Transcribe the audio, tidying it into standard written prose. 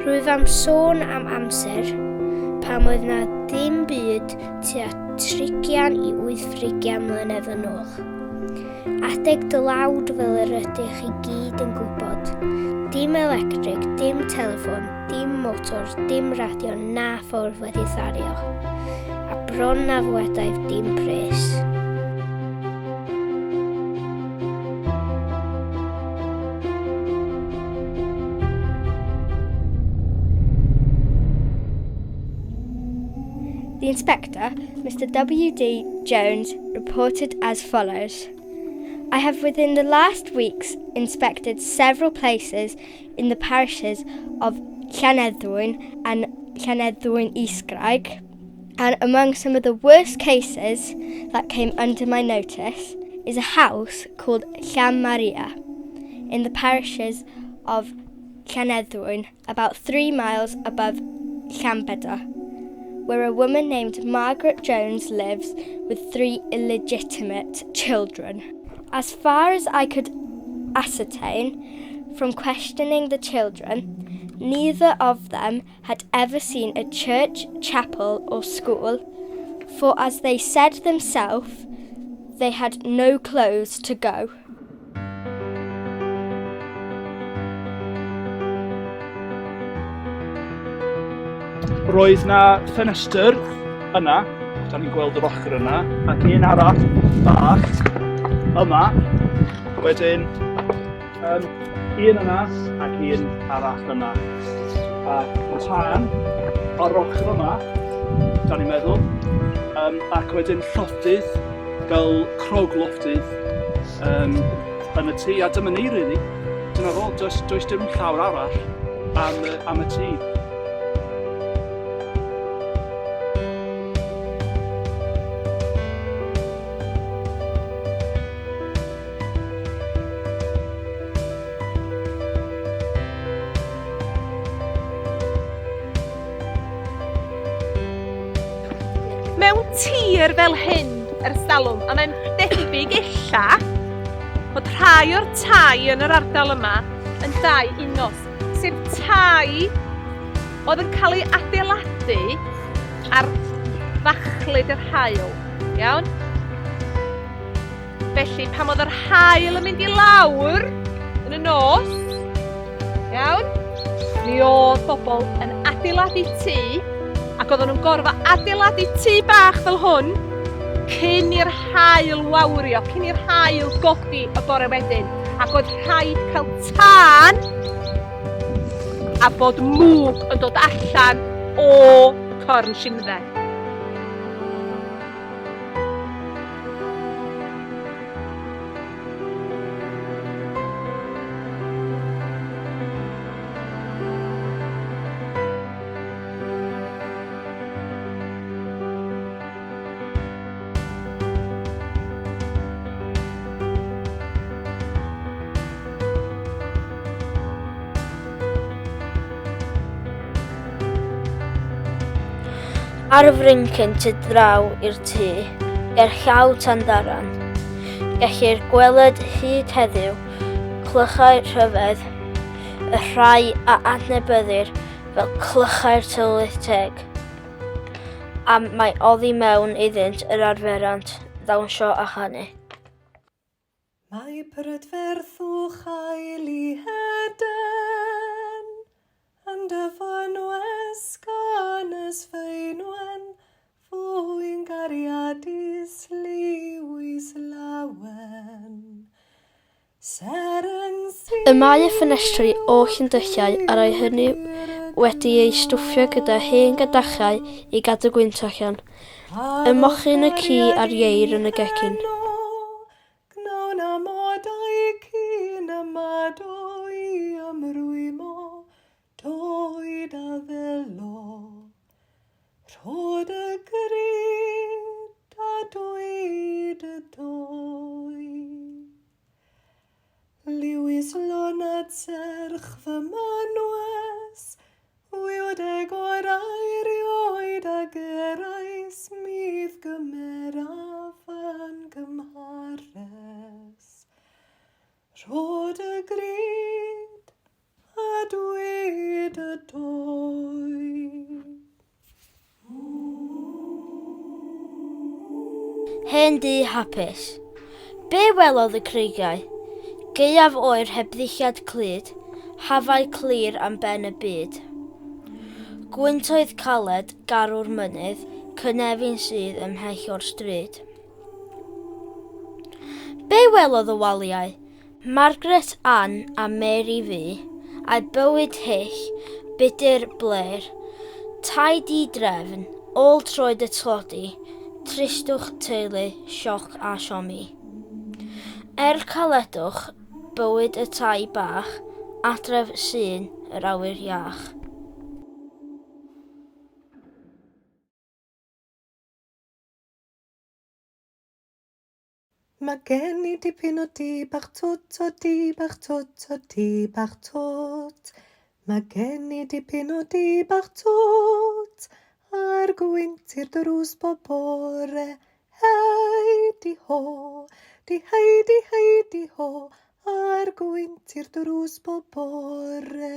Rwyf am sôn am amser pan oedd 'na ddim byd tua trigian i wythfrigian mlynedd yn ôl. Adeg dlawd fel yr ydych chi gyd yn gwybod. Dim electric, dim teleffon, dim motor, dim radio na ffordd wedi thario. A bron na fwedaidd dim pres. The inspector, Mr W.D. Jones, reported as follows. I have within the last weeks inspected several places in the parishes of Llanedwyn and Llanedwyn Isgraig, and among some of the worst cases that came under my notice is a house called Llan Maria in the parishes of Llanedwyn, about 3 miles above Llanbedr, where a woman named Margaret Jones lives with 3 illegitimate children. As far as I could ascertain from questioning the children, neither of them had ever seen a church, chapel or school, for as they said themselves, they had no clothes to go. Roedd na ffenestr yna, da ni'n gweld yr ochr yna, ac un arall bach yma. Wedyn, un yna ac un arall yna. A tân o'r ochr yma, da ni'n meddwl, ac wedyn llofftydd, fel crog lofftydd yn y tŷ, a dyma ni, really. Dyna fo, does dim llawr arall am y tŷ. Mewn tir fel hyn ers talwm, a mae'n debyg ella bod rhai o'r tai yn yr ardal yma yn dai unnos, sef tai oedd yn cael ei adeiladu ar fachlud yr haul, iawn? Felly, pan oedd yr haul yn mynd i lawr yn y nos, iawn, mi oedd bobl yn adeiladu tŷ, ac oedden nhw'n gorfod adeiladu tŷ bach fel hwn cyn i'r haul wawrio, cyn i'r haul godi y bore wedyn. Ac oedd rhaid cael tân a bod mwg yn dod allan o corn simdde. Ar y fryncyn tu draw i'r tŷ, ger llaw Tandaran, gellir gweled hyd heddiw clychau rhyfedd, y rhai a adnabyddir fel clychau'r tylwyth teg, am mai oddi mewn iddynt yr arferant ddawnsio a chanu. Mae prydferthwch ail i Eden Yn dy fynwes gan ysfeinwen Fwy'n gariadus liwys lawen Seren Y mae y ffenestri oll yn dyllau a rhai hynny wedi eu stwffio gyda hen gadachau i gadw gwynt allan. Y mochyn, y ci a'r ieir yn y gegin. Gwnawn amodau cyn ymado i ymrwymo, doed a ddelo. Rhod y grid a dwyd y doi. Lewis Lonard serch fy manwes, Wydeg o'r erioed a gerais mi'th gymeraf yn gymhares. Rhod y grid a dwyd y doi. Hen dŷ hapus. Be welodd y creigiau? Gaeaf oer heb ddillad clyd, hafau clir am ben y byd. Gwyntoedd caled, garw'r mynydd, cynefin sydd ymhell o'r stryd. Be welodd y waliau? Margaret Ann a Mary fi, a'u bywyd hyll, budr, blêr. Tai di-drefn, ôl troed y tlodi, tristwch teulu, sioc a siomi. Er caledwch, bywyd y tai bach, adref sy'n yr awyr iach. Mae gen i dipyn o dŷ bach twt o dŷ bach twt o dŷ bach twt. Mae gen i dipyn o dŷ bach twt a'r gwynt i'r drws bob bore. Hei di ho, di hei di hei di ho, a'r gwynt i'r drws bob bore.